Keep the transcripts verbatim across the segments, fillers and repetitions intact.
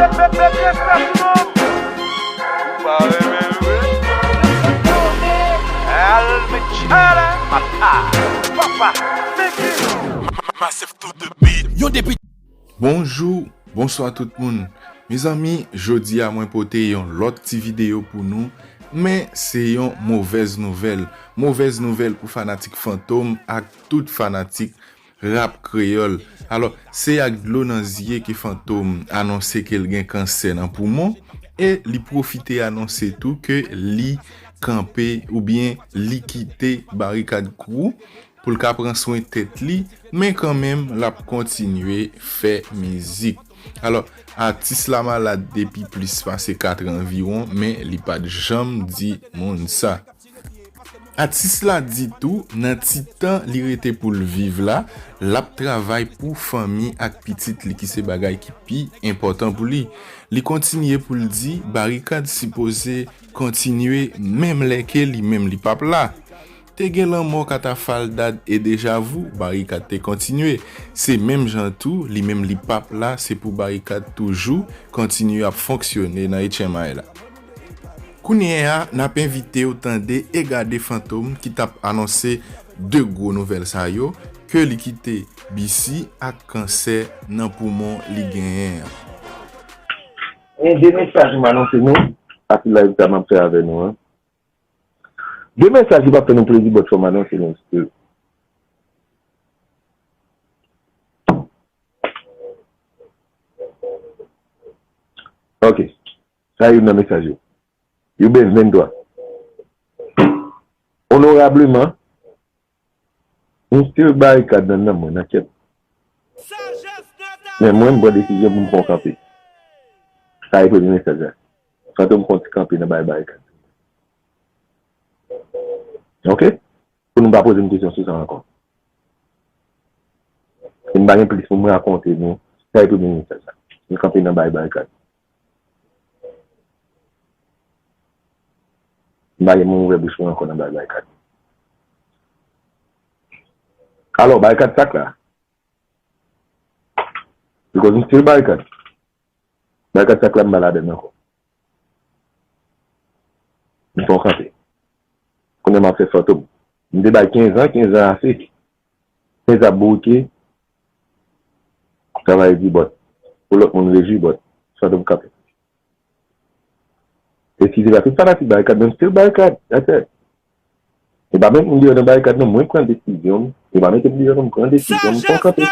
Mete sa sou non. Ou pa renmen l vre? Al met chala. Papa, figi. Massive to the beat. Yon depi Bonjou, bonswa tout moun. Mezanmi, jodi a mwen pote yon lòt ti videyo pou nou, men se yon movèz nouvèl. Movèz nouvèl pou fanatik Fantom ak tout fanatik rap kreyòl. Alò, se ak dlo nan zye ke Fantom anonse ke l gen kansè nan poumon e li pwofite anonse tou ke li kanpe oubyen li kite Barikad Crew pou l ka pran swen tèt li, men kanmenm l ap kontinye fè mizik. Alò, atis la malad depi plis pase kat an anviwon, men li pa t janm di moun sa. Atis la di tou, nan ti tan li rete pou l viv la, l ap travay pou fanmi ak pitit li ki se bagay ki pi enpòtan pou li. Li kontinye pou l di, Barikad sipoze kontinye menm lè ke li menm li p ap la. Te gen lanmò katafal Dad e Dejavou, Barikad te kontinye. Se menm jan tou, li menm li p ap la, se pou Barikad toujou kontinye ap fonksyone nan H M I la. Kounye a, n ap envite w tande e gade Fantom ki t ap anonse de gwo nouvèl sa yo, ke li kite B C ak kansè nan poumon li genyen an. Gen de mesaj m anonse nou, ak live sa m ap fè avè nou an. De mesaj ki p ap fè nou plezi, but fò m anonse nou still. Ok. Sa youn nan mesaj yo. Yo ben venntwa. Onorableman, m still Barikad nan nanm mwen, nan kè m. Men mwen, m pran desizyon pou m fè yon kanpe. Sa e premye mesaj la. Fantom fè yon ti kanpe nan bay Barikad. Ok? Pou nou pa poze m kesyon sou sa ankò. E m pa gen plis pou m rakonte nou. Sa e premye mesaj la. M kanpe nan bay Barikad. M pa gen moun ouvè bouch mwen ankò nan bay Barikad. Alò, Barikad sa k la. Because m still Barikad. Barikad sa k la m pa ladann ankò. M fè yon kanpe. Kounye a m ap fè Fantom. M te bay kenz an, kenz an ase. Kenz an ap bouke. Travay di, but pou lòt moun rejwi, but Fantom kanpe. Eskize pa tout fanatik Barikad, men m still Barikad, that's it. E pa menm moun deyò nan Barikad non, mwen pran desizyon m. E pa mete m deyò non, m pran desizyon m, m pran kanpe.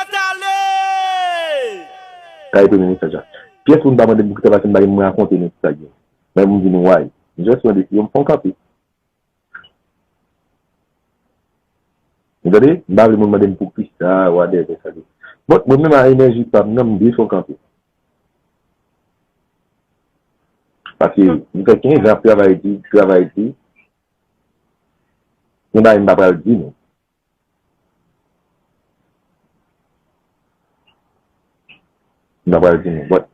Sa e premye mesaj la. Pyès moun pa mande m poukisa, paske m pa gen moun rakonte nou sa gen. Men moun di nou why. M just pran desizyon m, fè yon kanpe. Ou tande? M pa vle moun mande m poukisa, whatever sa gen. But mwen menm a enèji pa m nan, m vle fè yon kanpe. Paske m fè kenz an ap travay di, travay di. Gen bagay m pa pral di nou. M pa pral di nou. But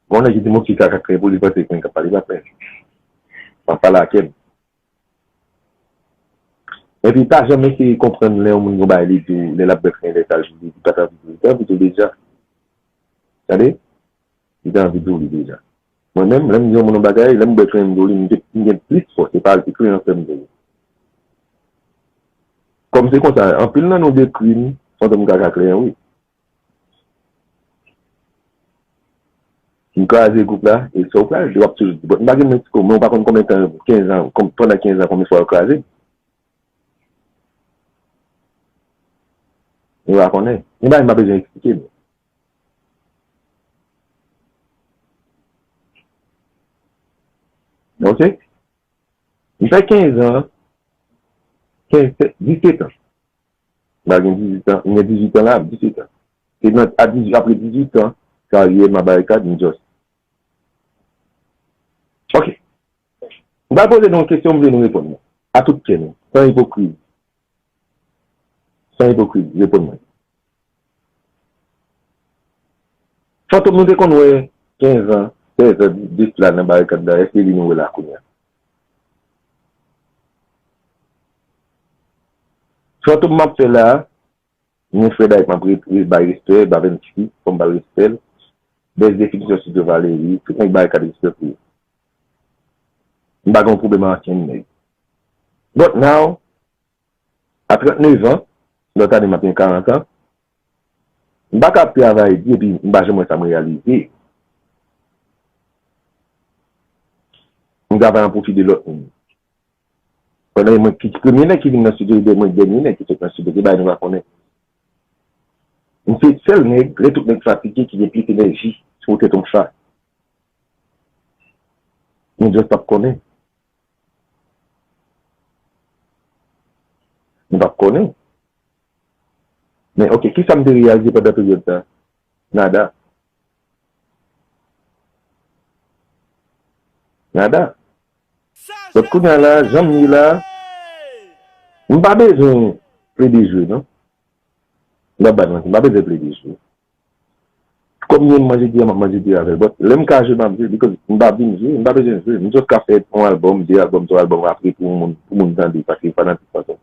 gon nèg ki di m ki kaka kreye pou li panse ke mwen k ap pale, pa fè. M ap pale ak kè m. Epi pa janm eseye konprann lè yon moun gon bagay li di w, lè l ap bèk nan lè sa l di w, li pa t anvi di w, li te anvi di w deja. Tande? Li te anvi di w li deja. Mwen menm, lè m di yon moun yon bagay, lè m bèk nan m di w li, m gen, m gen plis fòs, se pa l ki kreye an fè m di w. Kòm se konsa, anpil nan nou dekri m, Fantom kaka kreye, wi. M kraze gwoup la, e sa w kraze, w ap toujou di, but m pa gen Mexico, men w pa konn konbyen tan, kenz an, kon-, pandan kenz an, konbyen fwa yo kraze m. M pa konnen. Gen bagay m pa bezwen eksplike nou. Ok? M fè kenz an, kenz, disèt an. M pa gen dizuit an, m gen dizuit an la, dizuit an. Se nan, a dizuit, apre dizuit an, karyè m a Barikad, m just. Ok. M pral poze nou yon kesyon, m vle nou reponn mwen. A tout kè nou, san ipokrizi. San ipokrizi, reponn mwen. Fantom nou te konn wè kenz an, sèz an de sila nan Barikad la, èske li nou wè la kounye a? Fantom m ap fè la a, mwen frè Dayik m ap re-, re-, bay respè, Bavenski, fò m ba l respè l. Bèl definisyon Studio Valery, tout nèg Barikad respè pou yo. M pa gen yon pwoblèm ak ankenn nèg. But now, a trannèf an, lòt ane m ap gen karant an, m pa ka ap travay di epi m pa janm wè sa m reyalize. M travay an pwofi de lòt moun. Pandan e mwen ki premye nèg ki vin nan estidyo, e mwen dènye nèg ki sot nan estidyo, gen bagay nou pa konnen. M se sèl nèg, lè tout nèg fatige, ki gen plis enèji sou tèt yon chat. Nou just p ap konnen. Nou p ap konnen. Men, oke, kisa m te reyalize pandan peryòd sa? Nada. Nada. Donk, kounye a la, jan m ye la, m pa bezwen plede jwe, non. M pa ba manti, m pa bezwen plede jwe. Kòm m manje di a, m ap manje di a avè l. But, lè m ka jwe, m ap jwe, because m pa vin jwe, m pa bezwen jwe. M just ka fè yon albòm, de albòm, twa albòm apre pou moun, pou moun tande, paske fanatik Fantom.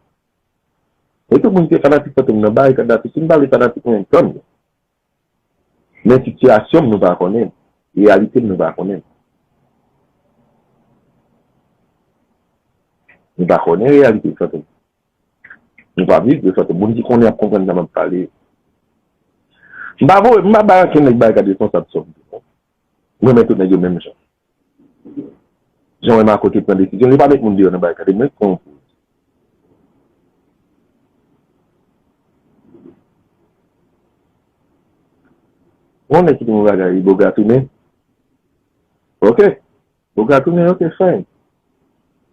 E tout moun ki fanatik Fantom nan, Barikad la tou, si m pa vle fanatik mwen, tann. Men sitiyasyon m nou pa konnen, reyalite m nou pa konnen. Nou pa konnen reyalite Fantom. Nou pa viv de Fantom. Moun ki konnen ap konprann sa m ap pale. M pa voye, m pa bay ankenn nèg Barikad responsab sa m di. M renmen tout nèg yo menm jan. Jan w wè Marco te pran desizyon, li pa met moun deyò nan Barikad, li mwen pran yon poz. Yon nèg ki te yon bagay, Boga tounen. Ok. Boga tounen, ok, fine.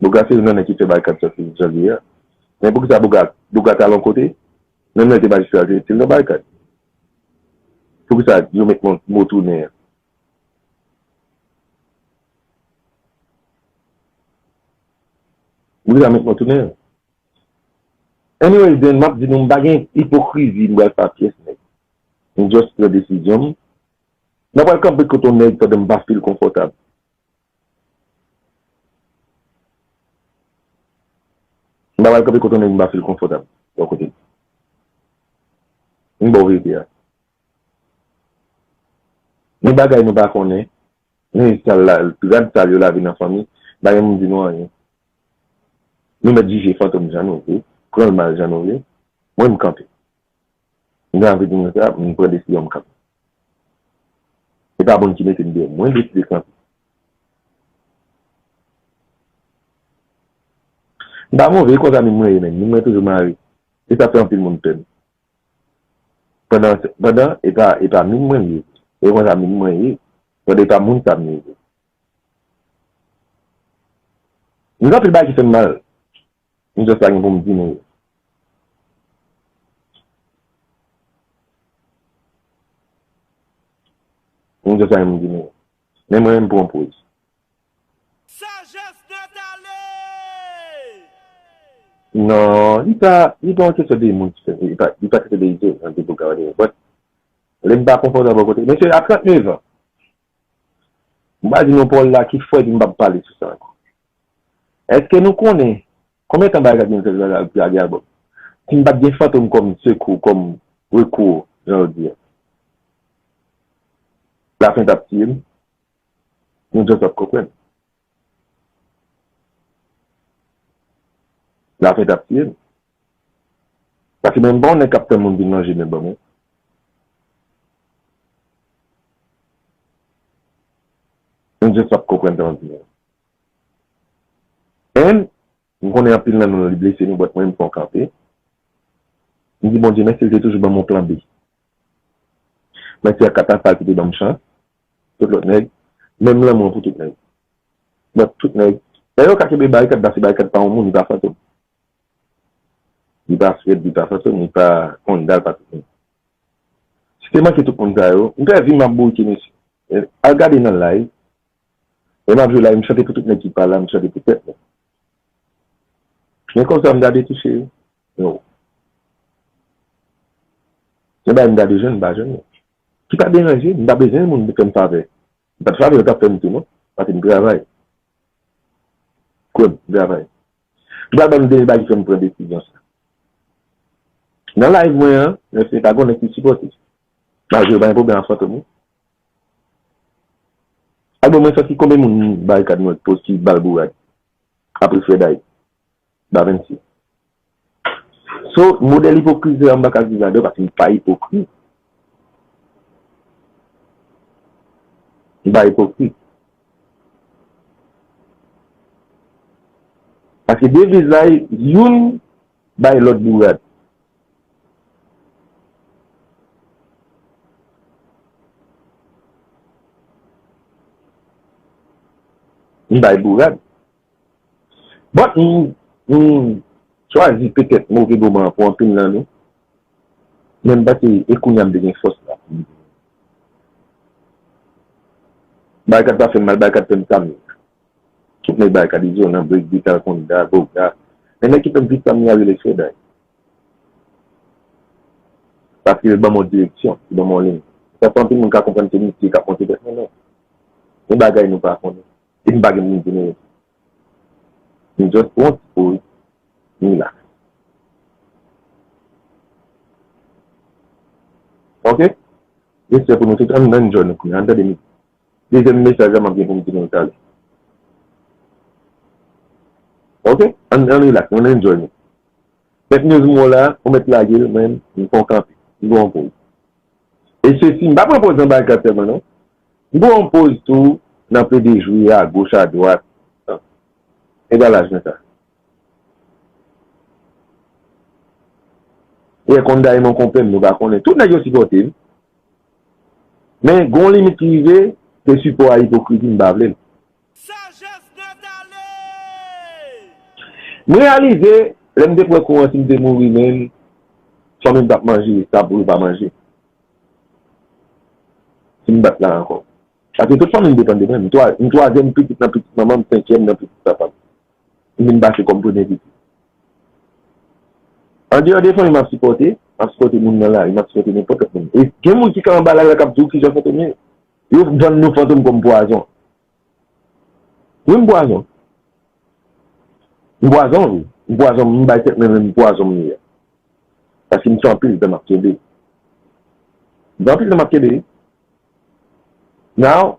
Boga se youn nan nèg ki fè Barikad sòti jan l ye a. Men poukisa Boga, Boga t al yon kote, menm lè l te majistra, l te, te nan Barikad. Poukisa yo met mo, mo tounen an? Poukisa met mo tounen an? Anyway, then, m ap di nou, m pa gen ipokrizi, m pral fè a pyès nèg. M just pran desizyon m. M pa pral kanpe kote yon nèg pandan m pa feel konfòtab. M pa pral kanpe kote yon nèg m pa feel konfòtab bò kote l. M ba w verite a. Ni bagay nou pa konnen, ni sal la, rad sal yo lave nan fanmi, pa gen moun di nou anyen. Nou mèt jije Fantom jan nou vle, pran l mal jan nou vle. Mwen, m kanpe. M gen anvi di nou sa, m pran desizyon, m kanpe. Se pa moun ki mete m deyò, mwen deside kanpe. M pa move, e konsa min mwen ye, men min mwen toujou mare. E sa fè anpil moun pè m. Pandan, pandan, e pa, e pa min mwen ye. E konsa min mwen ye. Pandan e pa moun sa m ye. M gen anpil bagay ki fè m mal. M just pa gen pou m di nou yo. M just pa gen pou m di nou yo. Men mwen, m pran poz. Sajès nèt ale! Non, li pa, li pa yon kesyon de moun ki fè, li pa, li pa kesyon de ide, nan de boga, whatever. But, lè m pa konfòtab bò kote, mesye, a trannèf an, m pa di nou pawòl la ki fò epi m p ap pale sou sa ankò. Èske nou konnen konbyen tan Barikad vin fè lage albòm? Si m pa t gen Fantom kòm sekou, kòm rekou, jan yo di a, lafen t ap tiye m. Nou just ap konprann. Lafen t ap tiye m. Paske menm pa yon nèg k ap tann moun vin manje men ban mwen. Nou just ap konprann sa m ap di a. And, m konnen anpil nan nou li blese nou, but mwen m fè yon kanpe. M di Bondye mèsi, l te toujou ban m yon plan B. Mèsi a Katafal ki te ban m chans. Tout lòt nèg. Menm lanmou an pou tout nèg. But tout nèg. Lè yo ka kenbe Barikad, paske Barikad pa yon moun, li pa Fantom. Li pa Fred, li pa Fantom, li pa Honda, li pa tout moun. Si te manke tout moun sa yo, m pè vi m ap bouyike mesye. Al gade nan live. Lè m ap jwe live, m chante pou tout nèg ki pa la, m chante pou tèt mwen. Men kòb sa m ta dwe touche yo. Yo. Men bagay m ta dwe jwenn, m pa jwenn yo. Ki pa deranje, m pa bezwen moun pou fè m favè. M pa t favè yo t ap fè m tou non, paske m travay. Kwè m, m travay. M pral ban nou dènye bagay ki fè m pran desizyon sa. Nan live mwen an, men se pa gen nèg ki sipòte. Malgre yo pa gen pwoblèm ak Fantom wi. Bon, mwen santi konbyen moun Barikad mwen poz ki ba l bourad apre Frè Day? Ba vennsis. So, modèl ipokrizi a, m pa ka viv ladan paske m pa ipokrit. M pa ipokrit. Paske deviz la, youn bay lòt bourad. M bay bourad. But m, m chwazi petèt move moman an pou anpil nan nou. Men m panse e kounye a m te gen fòs la. Barikad pa fè m mal, Barikad fè m tanmi. Tout nèg Barikad, Izo nan break, Vital Konda, Boga. Men nèg ki fè m plis tanmi a rele Frè Day. Paske yo ban m yon direksyon, yo ban m yon liy. Sa fè anpil moun ka konprann se misye k ap monte tèt mwen, non. Yon bagay nou pa konnen. E m pa gen moun pou nou rete. M just pran ti poz, m relax. Ok? Respè pou nou tout, ann, ann enjoy nou kounye a, ann tande mizik. Dezyèm mesaj la m ap gen pou m di nou talè. Ok? Ann, ann relax, ann enjoy nou. Mèt news mwen la, ou mèt lage l, mwen, m fè yon kanpe. M pran yon poz. E sesi, m pa pran poz nan Barikad sèlman, non. M pran yon poz tou nan plede jwe agoch, adwat. Egalaj nan sa. Yè Konda e non konpè m, nou pa konnen. Tout nèg yo sipòte m. Men, gon limit ki rive, se sipò a ipokrizi, m pa vle l. Sajès nèt ale! M reyalize, lè m te pran kou an, si m te mouri menm, fanmi m t ap manje, sa pou yo pa manje. Si m bat la ankò. Paske tout fanmi m depann de mwen. M twa-, m twazyèm pitit nan pitit manman m, senkyèm nan pitit papa m. M vin pase kòm premye pitit. Andeyò de fanmi m ap sipòte, m ap sipòte moun nan lari, m ap sipòte nenpòt lòt moun. E gen moun ki ka anba lari la k ap di w kijan Fantom ye. Yo vann nou Fantom kòm pwazon. Wi, m pwazon. M pwazon, wi. M pwazon, m bay tèt mwen menm pwazon m ye. Paske m fè anpil tan m ap kenbe. M fè anpil tan m ap kenbe. Now,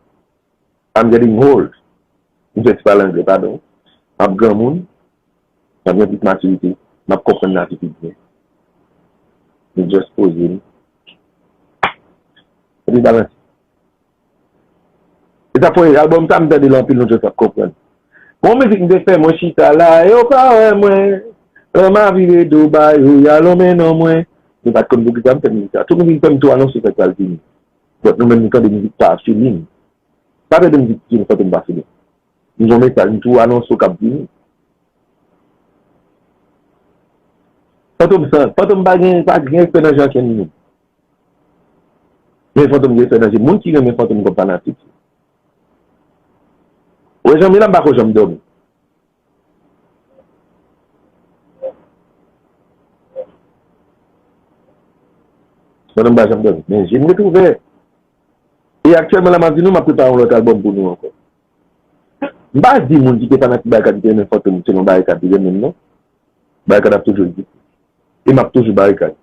I'm getting old. M fè ti pale anglè, padon. M ap granmoun. M ap gen plis matirite. M ap konprann lavi pi byen. M just poze m. Epi balanse. E sa fè albòm sa m tande l anpil, nou just ap konprann. Gon mizik m te fè, mwen chita la, yo pa wè mwen. Lè m a vire do ba yo, y a lonmen non mwen. Nou pa t konn poukisa m fè mizik sa. Tout moun vin fè m tou anonse fèt sa l vini. But nou menm nou tande mizik pa feeling. Pa tande mizik ki gen Fantom pa feeling. M gen yon mesaj, m tou anonse w k ap vini. Fantom san, Fantom pa gen, pa gen respè nan je ankenn moun. Men Fantom gen respè nan je moun ki renmen Fantom kòm fanatik. Ou wè jan m ye la, m pa ko janm dòmi. Fantom pa janm dòmi. Men je m ret ouvè. E aktyèlman la, m ap di nou, m ap prepare yon lòt albòm pou nou ankò. M pa di moun ki te fanatik Barikad, ki te renmen Fantom, se nan Barikad li renmen m, non. Barikad ap toujou egziste. E m ap toujou Barikad.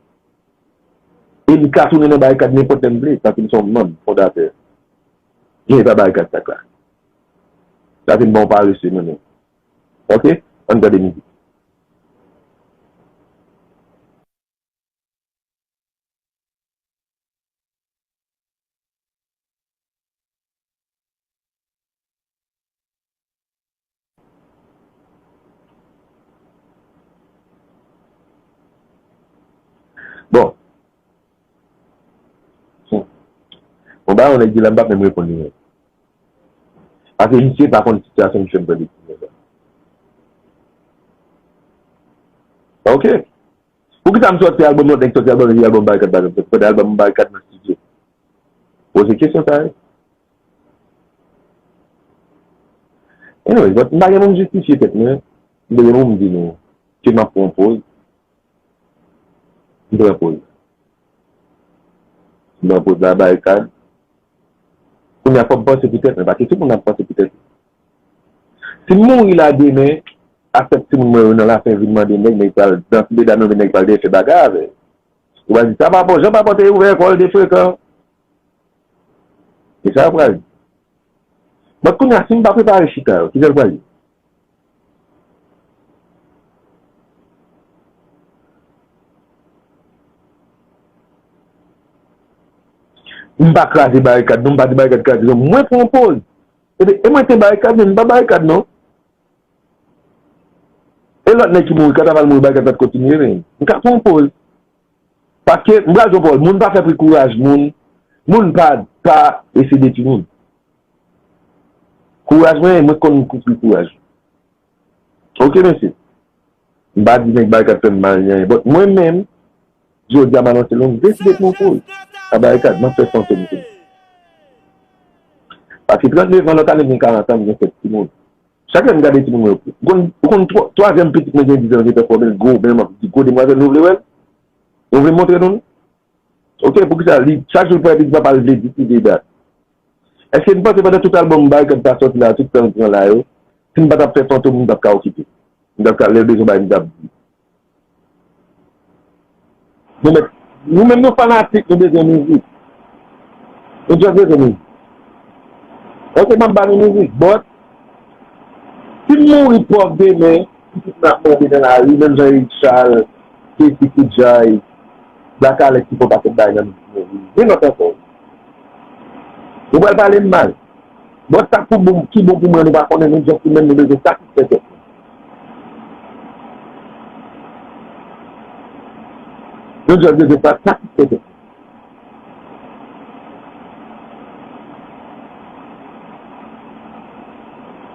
E m ka tounen nan Barikad nenpòt lè m vle, paske m se yon manm fondatè. Men e pa Barikad sa k la. Sa se m pa yon parese mwen menm. Ok? Ann tande mizik. Bon. Hmm. Bon, ba yon nèg di la, m p ap menm reponn li menm. Paske misye pa konn sitiyasyon misye m pran depi konsa. Ok. Poukisa m sòti albòm lòt nèg sòti albòm epi albòm Barikad pa janm sòti? Pandan albòm Barikad nan estidyo. Poze kesyon sa yo. Anyway, but m pa gen pou m jistifye tèt mwen. M te gen pou m di nou ke m ap pran poz. M pran poz. M pran poz la Barikad. Kounye a fò m panse pou tèt mwen, paske tout moun ap panse pou tèt li. Si m mouri la demen, a sèt timoun mwen yo nan lafen vin mande nèg, nèg pral danse medam yo, men nèg pral dèyè fè bagay avè l. Ou pral di, sa pa bon, jan pa bon te ouvè kò l de frekan. E sa yo pral di. But kounye a, si m pa prepare chita yo, ki jan l pral ye? M pa kraze barikad, non, m pa di barikad kraze, non. Mwen pran yon poz. Epi, e mwen te barikad, men m pa barikad, non. E lòt nèg ki mouri, kanta pa l mouri, barikad pa t kontinye, men m ka pran yon poz. Paske, m pral di w, Paul, moun pa fè pri kouraj moun, moun pa, pa eseye detwi moun. Kouraj mwen, mwen konn pri kouraj. Oke, mesye. M pa di nèg barikad fè m mal, ni anyen. But mwen menm, jodi a m anonse nou, m deside pran poz. A barikad, m ap fè fantom tou. Paske trannde an, lòt ane m gen karant an, m gen sèt timoun. Chak lè m gade timoun mwen yo, ou konn, ou konn twa-, twazyèm pitit mwen gen diz an, li te fò, men gwo, men m ap di, gwo demwazèl, nou vle wè l? Nou vle montre nou l? Oke, poukisa li, chak jou l pran epi di papa l vle di ki de dat? Èske n panse pandan tout albòm Barikad ta sòti la, tout tan l pran la yo, si n pa t ap fè fantom, m t ap ka okipe. M t ap ka, lè l bezwen bay, m t ap di. Nou mèt, nou menm nou fanatik, nou bezwen mizik. Nou just bezwen mizik. Oke, m ap ba nou mizik, but si m mouri pòv demen, pitit mwen ap mande nan lari, menm jan Eric Charles, Kessy Koudjay, Black Alex ki fè yon pakèt bagay nan mizik mwen. Gen lòt ankò. Ou pral pale m mal. Bon, sa k pou bon, ki bon pou mwen, nou pa konnen, nou just menm nou bezwen satisfè tèt nou. Nou just bezwen sa, satisfè tèt nou.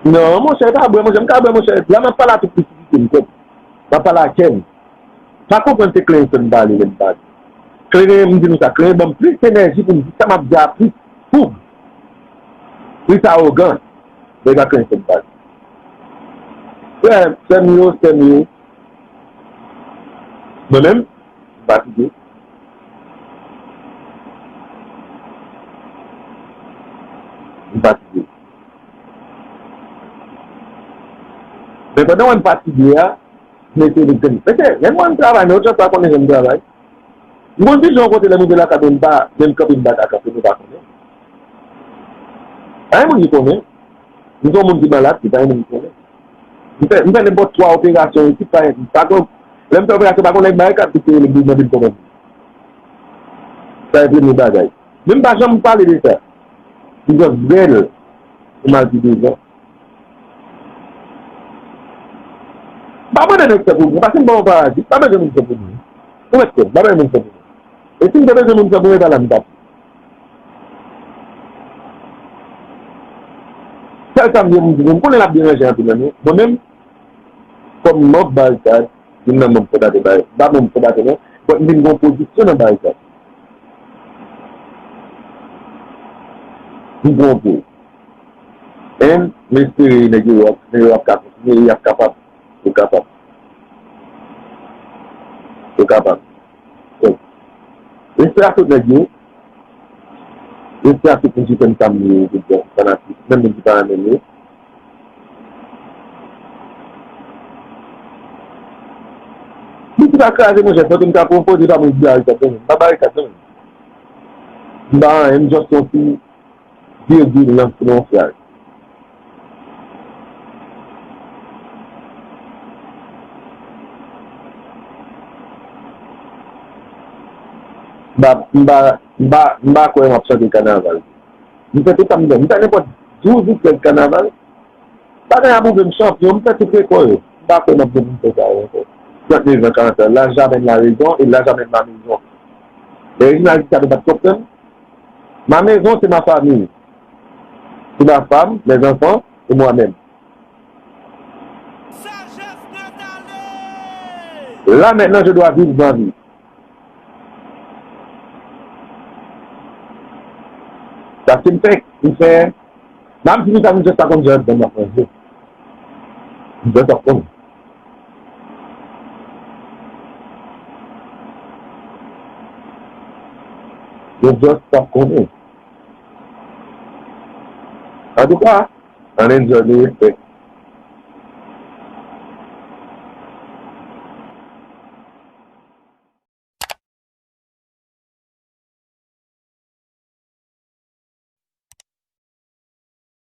Non, monchè, e pa bwè, monchè, m ka bwè, monchè. La m ap pale a tout pisisite m, kòm. M ap pale a kè m. Pa konprann se Clenson m pale lè m pale. Clenson, m di nou sa, Clenson ban m plis enèji pou m di sa m ap di a plis foug, plis awogan. Nèg a Clenson m pale. Frè, sè m yo, sè m yo. Mwen menm, m fatige. M fatige. Men pandan w wè m fatige a, m eseye vin fè m. Mesye, lè m wè m travay, men otrè pa konnen jan m travay. M konn di jan yon kote lè m rive lakay mwen, m pa menm kanpe, m pa ka kanpe, nou pa konnen. Pa gen moun ki konnen. M se yon moun ki malad, tou, pa gen moun ki konnen. M fè, m fè nenpòt twa operasyon isit, pa, pa gen, lè m fè operasyon, pa gen nèg Barikad ki te rele m, mande m kòman m ye. Sa e premye bagay. Men m pa janm pale de sa. M just bèl pou m al pi devan. M pa mande nèg fè pou mwen, paske m pa yon parazit, m pa bezwen moun fè pou mwen. Ou mèt kwè m, m pa bezwen moun fè pou mwen. E si m te bezwen moun fè pou mwen, e pa la m t ap ye. Sèl sa m gen pou m di nou, m konnen l ap deranje anpil nan nou. Mwen menm, kòm manm Barikad, youn nan manm fondatè Barikad, m pa manm fondatè non, but m vin gen yon pozisyon nan Barikad. M pran pou. And m espere nèg yo ap, nèg yo ap ka kontinye, y ap kapab. Yo kapab. Yo kapab. Respè a tout nèg yo. Respè a tout moun ki fè m sa m ye, tout bon fanatik, menm moun ki pa renmen m yo. Li ti pa kraze, monchè, fòk m ta pran poze pa mwen di Barikad nan men m. Pa Barikad nan men m. M pa anyen, m just yon ti virgil nan, nan yon fraz. M pa, m pa, m pa, m pa kwè m ap chante kanaval. M fè tout sa m vle. M fè nenpòt douz ou trèz kanaval. Bagay ap ouvri m chanpyon, m fè tout rekò yo. M pa kwè m ap gen pou m fè sa yo ankò. Trannde zan, karant an, l'âge amène la raison et l'âge amène la maison. Men Reginald Guitare pa t konprann. Ma maison, c'est ma famille. C'est ma femme, mes enfants et moi-même. Là, maintenant, je dois vivre ma vie. Sa se m fè, m fè, m ap di nou sa, m just pa konn jan m ap manje. M just ap konn. M just ap konnen. Antouka, ann enjoy, nou respè.